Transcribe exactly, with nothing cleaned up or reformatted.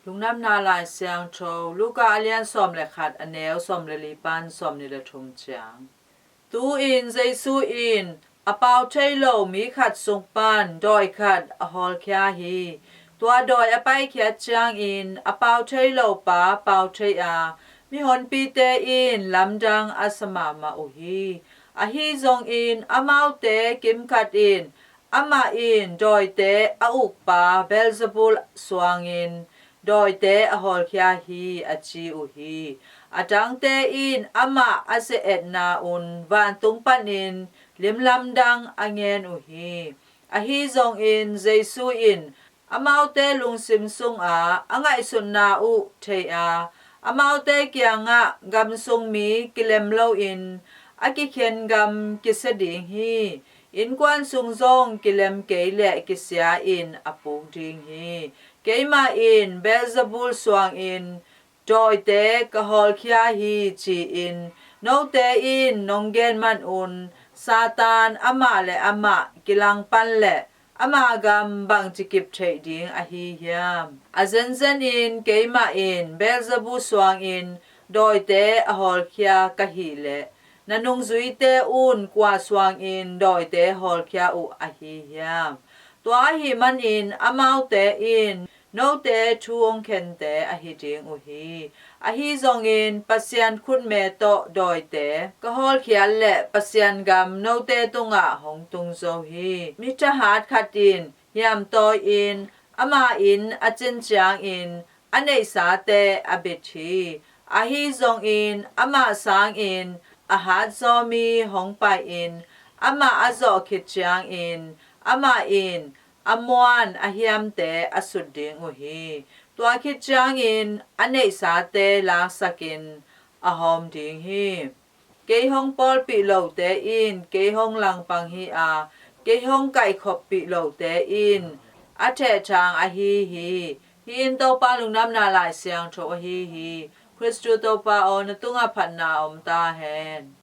Lungdamna Lai Siangtho, Luka a lian sawm le khat, a neu sawm le li pan sawm ni le thum ciang. Tu-in Jesu in a pau thei lo mi khat sung pan dawi khat a hawlkhia hi. Tua dawi a paikhiat ciangin a pau thei lo pa pau thei a, mihonpite in lamdang a sa mahmah uh hi. Ahi zongin amaute kimkhat in, "Amah in dawite a ukpa Beelzebul suangin dawite a hawlkhia hi," a ci uh hi. A dangte in amah a ze-etna un vantung panin limlamdang a ngen uh hi. Ahi zongin Jesu in amaute lungsim sungah a ngaihsutna uh thei a, amaute kiangah, "Gam sung mi kilem loin a kikhen gam kisia ding hi. Innkuan sung zong kilem kei leh kisia-in a puk ding hi. Keimah in Beelzebul suangin dawite ka hawlkhia hi," ci-in note in nong gen manun Satan amah le amah kilangpan leh ama gam bangci kip theih ding ahi hiam? A zenzenin keimah in Beelzebul suangin dawite a hawlkhia ka hih leh, na nungzuite un kua suangin dawite hawlkhia uh ahi hiam? Tua ahih manin amaute in note thu hong khente ahi ding uh hi. Ahi zongin Pasian khutme tawh dawite ka hawlkhiat leh Pasian gam note tungah hong tung zo hi. Mi thahat khat in hiamtawi-in ama inn a cin ciangin a neihsate a bit hi. Ahi zongin amah sangin a hatzaw mi hong pai-in amah a zawh khit ciangin amah in a muan a hiamte a sut ding uh hi. Tua khit ciangin a neihsate laksakin a hawm ding hi. Kei hong pawlpih lote in kei hong langpang hi a, kei hong kaihkhoppih lote in a thehthang ahi hi. Hih in Topa Lungdamna Lai Siangtho ahi hi. Khristu Topa aw, na tungah phatna om ta hen.